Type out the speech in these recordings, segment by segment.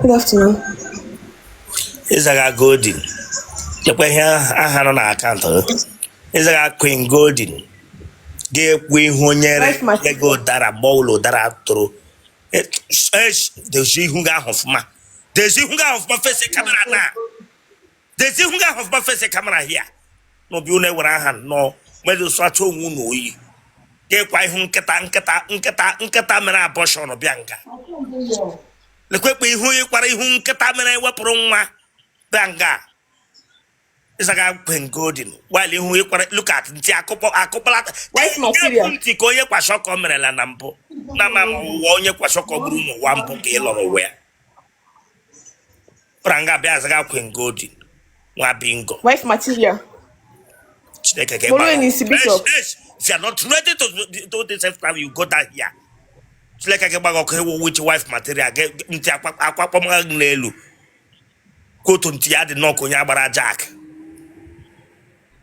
Good afternoon. Ịzaga Golden, chekwa ihe aha nọ na akaụntụ gị. Ịzaga Queen Golden, ga-ekwu ihu onye Wife material. ego ụdara mgbe ụlọ ụdara tụrụ. Dozie ihu gị ahụ ọfụma, dozie ihu gị ahụ ọfụma, face camera na dozie ihu gị ahụ ọfụma, face camera here. N'obi unu ewere aha nnọọ mmadụ sụacha onwe unu oyi, ga-ekwa ihu nkịta nkịta nkịta nkịta mere abortion bịa nga. Lekwekpe ihu ịkwara ihu nkịta mere wepụrụ nwa bịa nga. Ịzaga Queen Golden while ihu ịkwara, look at ntị akụkpọ akụkpọla Wife material. ntị ka onye kwashiorkor merela na mbụ na ma ma ụwa onye kwashiorkor gburu n'ụwa mbụ ka ị lọrọ ụwa ya pụra nga bịa azaga Queen Golden nwa bingo. Wife material. Chineke ka Bolo n'isi, Bishop. If you are not ready to do this time, you go down here. Chineke gị gbaga ọkụ. Ewu which wife material? Ntị akwa gị n'elu kotu ntị ya dị nnọọ ka onye agbara jack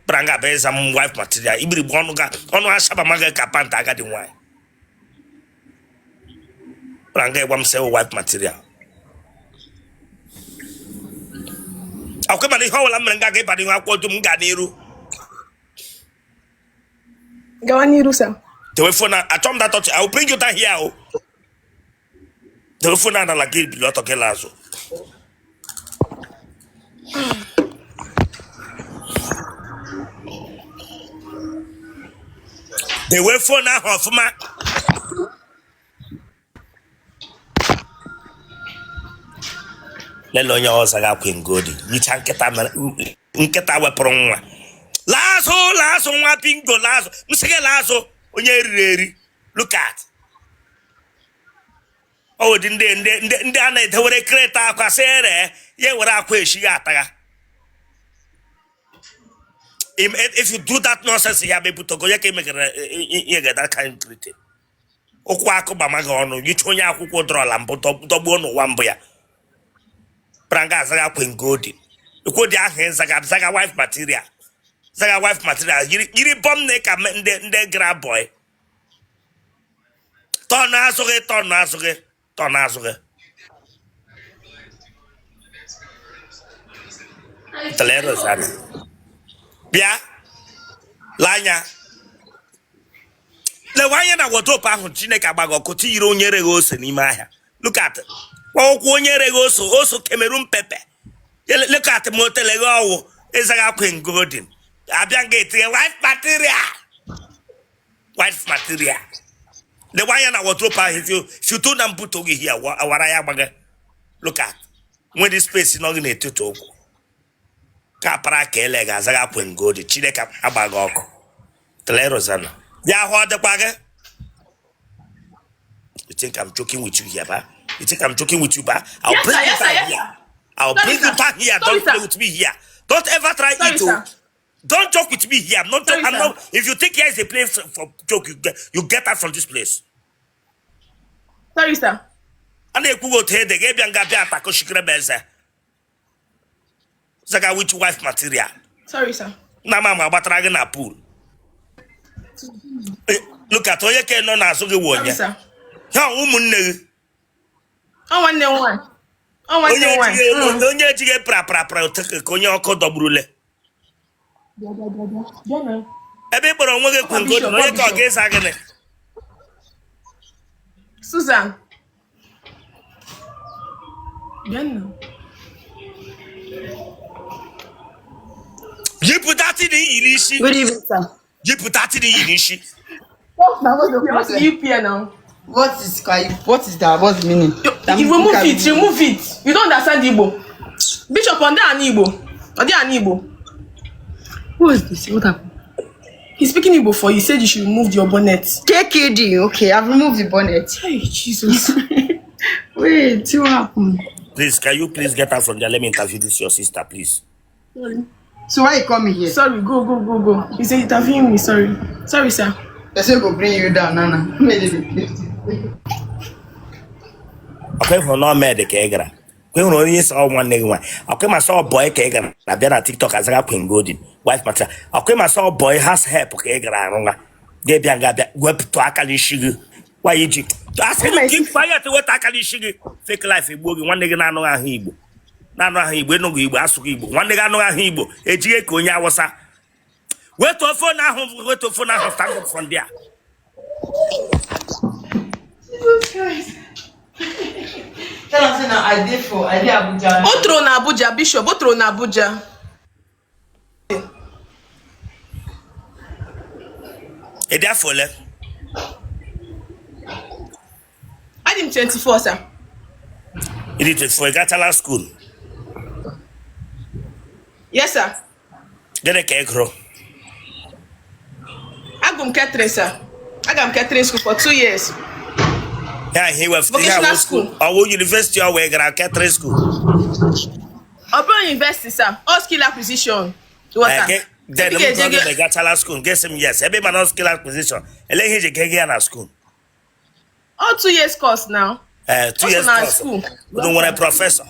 bịara nga bụ ịza m wife material. Igbirigbe ọnụ ga ọnụ asaba gị ka pant agadi nwaanyị bịara nga ịgwa m sị wife material. Akwụkwọ mana ihe ọbụla m mere nga ga ịba n'ihu akwụkwọ dum m gaa n'iru. Gawa n'iru, sir. Dewe phone achọ m that touch. I will bring you down here o. Dewe phone n'ala gị, bili ọtọ gị la azụ. Dewe phone ahụ ọfụma. Lele onye ọzọ ga Queen Golden yicha nkịta nkịta wepụrụ nwa. Laa azụ, laa azụ, nwa bingo, laa azụ. M sị gị laa azụ, onye eriri eri. Look at ọ wụ dị ndị ndị ndị ndị a na-edewere crate akwa sị ere ya ewere akwa eshi ya atagha. If you do that nonsense ya mebutogo ya ka emegara ihe ga that kind greeting. Ụkwụ akụ gbama gị ọnụ yicha onye akwụkwọ dọrọla mbụ dọgbuo n'ụwa mbụ ya bịara nga azaga Queen Golden ikwu dị ahụ ịzaga zaga wife material, zaga wife material, yiri yiri bọm na ka ndị ndị gara boy. Tọọ n'azụ gị, tọọ n'azụ gị, tọọ n'azụ gị. Tele Rosanna bịa lee anya, lewe anya na wardrobe ahụ. Chineke agbaghị ọkụ tinyere onye reghe ose n'ime ahịa. Look at ụkwụ onye reghe ose, ose Cameroon pepper. Look at ma oteleghe ọwụ ịzaga Queen Golden abịa nga etinye wife material, wife material. Lewe anya na wardrobe ahụ. If you do na mbuto gị here awara ya agbaghị. Look at nwere space nọ gị n'etiti ụkwụ ka para ka ele ga-azaga Queen Golden. Chineke agbaghị ọkụ. Tele Rosanna bịa hụ ọ dịkwa gị. You think I'm joking with you here, ba? You think I'm joking with you, ba? I'll Yes, bring sir. you Yes, sir. down Yes, here. sir. I'll Sorry, bring you sir. down here. Sorry, Don't play sir. with me here. Don't ever try Sorry, it, sir. oh. Don't joke with me here. I'm not. Sorry, I'm sir. not. If you think here is a place for joke, you get out from this place. Sorry, sir. A na-ekwu gị otu ede gị bịa nga bịa atakụ shikere m eze. Zaga which wife material? Sorry, sir. Nna m ama gbatara gị na pool. Look at onye ka nọ n'azụ gị wụ Sorry, onye. sir. Ha ụmụnne gị. Ọ nwanne m nwaanyị. Ọ nwanne Onye m nwaanyị. ejighị onye ejighị pra pra pra otu ka onye ọkụ dọgburule. Bịa, bịa, bịa, bịa. Bịa na. Ebe ị kpọrọ onwe gị Ọkwa Queen Golden, Bishop, ọ onye ka ọ Bishop. ga-eza gịnị? Susan. Bịa nna. Yipụta tin iyi n'isi. Good evening, sir. Yipụta tin iyi n'isi. Now, what's the You want to problem? yip here now? What is what is that? What's the meaning? You remove it, remove it. You don't understand Igbo. Bishop, ọ dị anụ Igbo. Ọ dị anụ Igbo. Who is this? What happened? He's speaking Igbo for you. He said you should remove your bonnet. KKD. Okay, I've removed the bonnet. Hey, Jesus. Wait, what happened? Please, can you please get out from there? Let me interview this your sister, please. Sorry. So why you come here? Sorry, go, go, go, go. He's interviewing me. Sorry. Sorry, sir. They say go bring you down, Nana. Ọkwa ịhụrụ na ọmed ka ị gara kwa ịhụrụ onye isi ọ nwanne gị nwaanyị ọkwa ịma sọ boy ka ị gara na bịa na TikTok azaga Queen Golden wife material ọkwa ịma sọ boy house help ka ị gara arụ nwa ga-ebịa nga bịa wepụtụ aka n'isi gị nwaanyị ji asị gị keep quiet, weta aka n'isi gị. Fake life egbuo gị. Nwanne gị na-anụghị ahụ Igbo, na-anụ ahụ Igbo, ịnụghị Igbo, asụghị Igbo. Nwanne gị anụghị ahụ Igbo, ejighị ka onye Awụsa. Wetuo phone ahụ, wetuo phone ahụ. Stand up from there. Jesus Christ. Tell am say na I dey for I dey Abuja. O toro na Abuja, Bishop. O toro na Abuja. Ị dị afọ ole? Adị m 24, sir. Ị dị 24, ị gachala school? Yes, sir. Gịnị ka ị gụrụ? Agụ m catering, sir. Aga m catering school for 2 years. Ya ihe iwefụta ihe Vocational awụ school. school. Ọwụ university ọ wee gara catering school? Ọ bụrụ university, sir. All skill acquisition. Ghọta. Then Ebe m ị ga-eje jụọ gị ma ị gachala school, gị sị m yes. Ebe ị ma na skill acquisition, ele ihe iji gị ya na school? All 2 years course now. Ee, 2 Ọ so years na course. school. Unu nwere professor?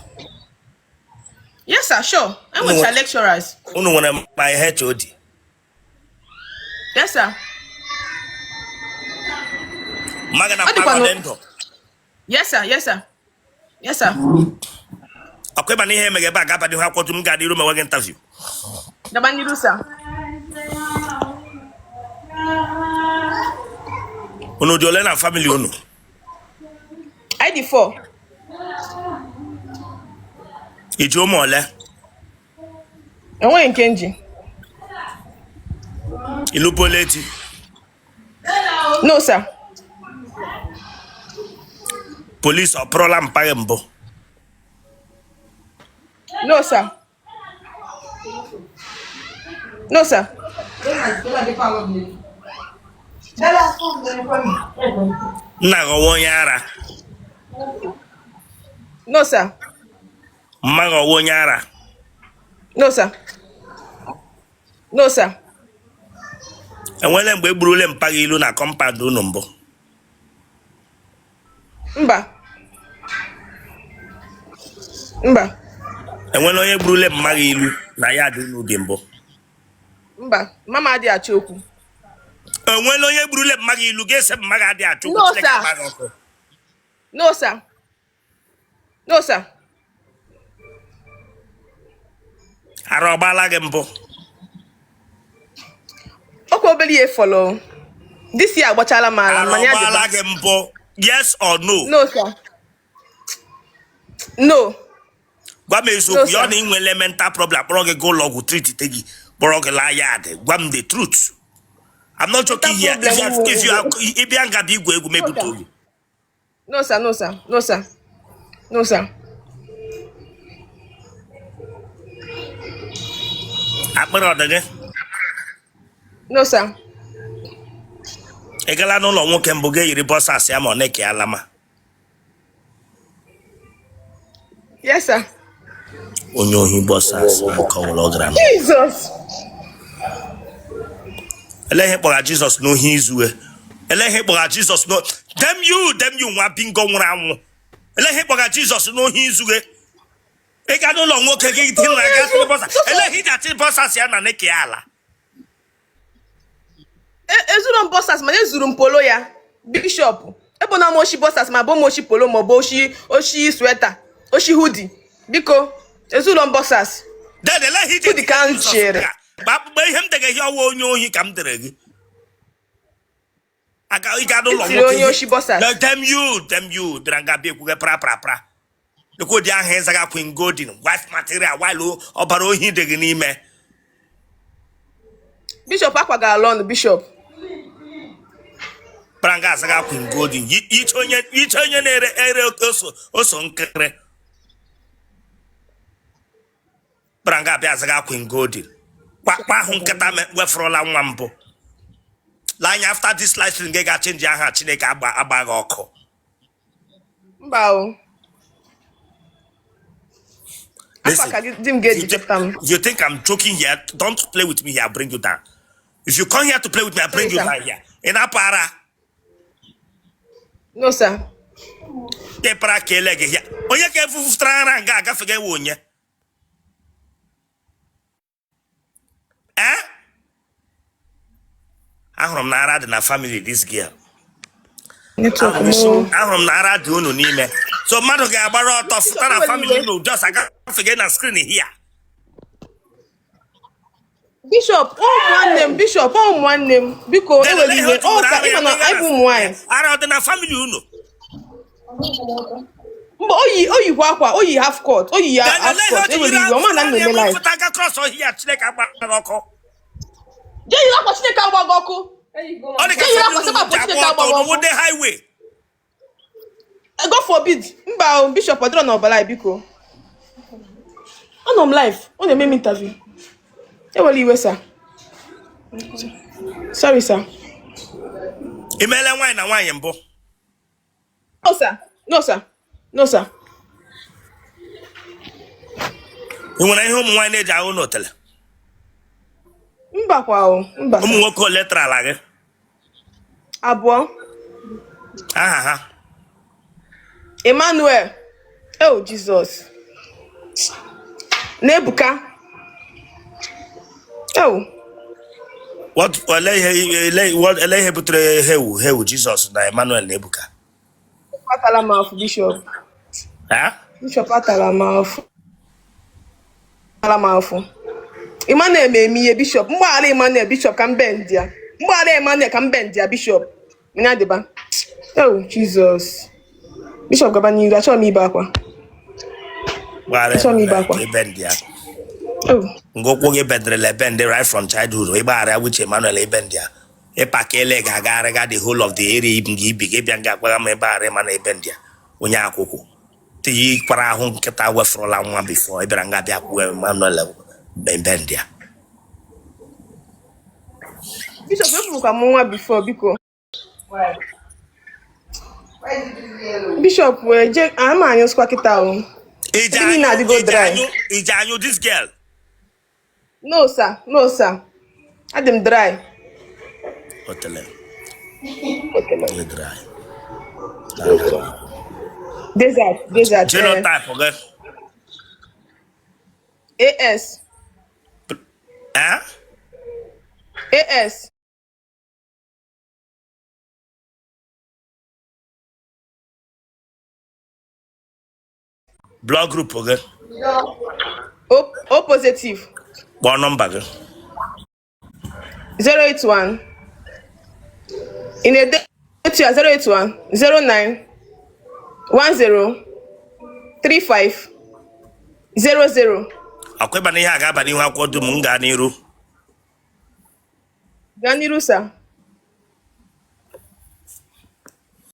Yes, sir, sure. Enwecha lecturers. Unu nwere ma HOD? Yes, sir. Mma gị na Ọ mpa dịkwa gị ọ dị ndụ? Yes, sir. Yes, sir. Yes, sir. Ọkwa ịma na ihe emeghe ebe a ga-aba n'ihu akwụkwọ m ga-adị iru ma nwe gị interview. Gaba n'iru, sir. Unu dị ole na family unu? Anyị dị 4. I ji ụmụ ole? Enweghị nke m ji. Ị lụbuola di? No, sir. Police ọ pụrụla mpa gị mbụ? No, sir. No, sir. Nna gị ọ wụ onye ara? No, sir. Mma gị ọ wụ onye ara? No, sir. No, sir. Enwele mgbe e gburule mpa gị ilu na compound unu mbụ? Mba. Mba. Enwele onye gburule mma gị ilu na yard unu bi mbụ? Mba. Mama adịghị achọ okwu. Enwele onye gburule mma gị ilu? Ga-ese mma gị adịghị achọ okwu. No, Chineke sir. agba gị ọkụ. No, sir. No, sir. Ara ọ gbaala gị mbụ? Ọkwa obere ihe fọlọ. This year agbachala m ala Ara mana ọ ya gbaala dịba. gị mbụ, yes or no? No, sir. No. Gwa m No, eziokwu ya. sir. Ọ na ị nwele mental problem, kpọrọ gị gaa ụlọ ọgwụ, treat gị, kpọrọ gị laa yard. Gwa m the truth, I'm not joking here. Mental If you problem. are, if you are, ị bịa nga bụ igwe egwu mebute oge. No, sir. No, sir. No, sir. No, sir. Akpịrị ọ dị gị? No, sir. Ị gala n'ụlọ nwoke mbụ ga-eyiri boxers ya ma ọ na-eke alama? Yes, sir. Onye ohi boxers na nke ọbụla ọ gara na. Jesus. Ele ihe kpọga Jizọs n'ohi izue? Ele ihe kpọga Jizọs no? Damn you, damn you, nwa bingo nwụrụ anwụ. Ele ihe kpọga Jizọs n'ohi izue? Ị ga n'ụlọ nwoke gị dị na ga tiri boxers. Ele ihe iji achị boxers ya na neke ya ala? Ezuru m boxers, mana ezuru m polo ya. Bishop, ebona m oshi boxers, ma bụ m oshi polo, ma ọ bụ oshi oshi sweater, oshi hoodie. Biko, ezuru m boxers. Then ele ihe iji Hoodie ka m Jizọs chere. ga gba akpụkpọ ihe m dege ihe ọwa onye ohi ka m dere gị aga ị ga n'ụlọ Itiri nwoke onye oshi boxers. No, damn you, damn you, dara nga bịa ekwuge pra pra pra. Lekwa ụdị ahụ ịzaga Queen Golden wife material while ọbara ohi dị gị n'ime. Bishop, akwa gara ọnụ, Bishop. Bara nga azaga Queen Golden. Yiche onye na-ere ere ose, ose nkịrị. Bara nga abịa azaga Queen Golden. Kpakpa ahụ nkịta wefụrụla nwa mbụ. Lee anya, after this live stream gị ga-achange aha. Chineke agba gị ọkụ. Mba o. Akwa Listen, ka di m ga-eji chọpụta m. if you think I'm joking here, don't play with me here, I'll bring you down. If you come here to play with me, I'll bring you Sorry, sir. down here. Ị na-apụ ara? No, sir. Ị para ka ele gị here. Onye ka efufutara ara nga agafeghị ewe onye? Eh? Ahụrụ m na ara dị na family this girl. Network m. Ahụrụ m na ara dị unu n'ime. So mmadụ ga-agbara ọtọ Bishop fụta na ewela family iwe. unu just agafege na screen here. Bishop, ụmụ nwanne m, Bishop, ụmụ nwanne m, biko Then ewela olee ihe iwe. o ji Ọ were ka ara ịma ya na dịga anyị na bụ ụmụ nwaanyị. ara ọ dị na family unu? Mba, o yi o yikwa akwa, o yi half cut, o yi ya Then half olee ihe o cut, ji ewela yiri iwe, ọ ma na m ara na-eme ya live. fụta aka cross ọhịa Chineke agbara ọkụ. Jee yiri akwa Chineke agba gị ọkụ. Ọ dị ka Jee yiri akwa family unu sịkwa ji Chineke agba agba ọtọ gị ọkụ. n'owode highway. God forbid. Mba o, Bishop, ọ dịrọ n'ọbara anyị, biko. Anọ m live, ọ na-eme m interview. Ewela iwe sir. Sorry sir. I meela nwaanyị na nwaanyị mbụ? No sir. No sir. No sir. Ị nwere ihe ụmụ nwaanyị na-eji ahụ n'otele? Mba kwa o, mba Ụmụ sir. nwoke ole tarala gị? Abụọ. Aha ha? Emmanuel. Oh Jesus. Na Ebuka. Oh. What ele ihe ele what ele ihe butere hewu hewu Jizọs na Emmanuel na Ebuka? Atala m afụ Bishop. Ha? Bishop atala m afụ. Atala m afụ. Emmanuel ma eme ihe Bishop. Mgbaghara Emmanuel Bishop ka m bend ya. Mgbaghara Emmanuel ka m bend ya Bishop. Nya dịba. Oh Jesus. Bishop gaba n'iru, achọrọ m ibe akwa. Gbaghara Achọrọ m ibe Emmanuel akwa. ka ebe ndị ya. Oh. Nga ụkwụ gị bendịrịla ebendị right from childhood ịgbaghara wuche Emmanuel ebe ndị ya. Ịpakele ga-agagharịga the whole of the area ibi gị ibi gị bịa nga agwagha m ịgbaghara Emmanuel ebe ndị ya. Onye akwụkwụ. Tinye kwara ahụ nkịta wefụrụla nwa before ị bịara nga bịa kwuo Emmanuel ebe ndị ya. Bishop efurukwa m nwa before biko. Why? Why is it this yellow? Bishop wee jee ama anyị sịkwa kịta o. Ije Ebe niile anyụ adịgo ije dry. anyụ ije anyụ this girl. No sir, no sir. Adị m dry. Otele. Dị dry. Desert, desert. Eh. Genotype gị. AS. Eh? AS. Blood group gị. O, O positive. Kpọọ nọmba gị. 081. Ị na-edetu ya 081 09 10 35 00. Ọkwa ịba na ihe a ga-aba n'ihu akwụkwọ dum m gaa n'iru. Gaa n'iru sir.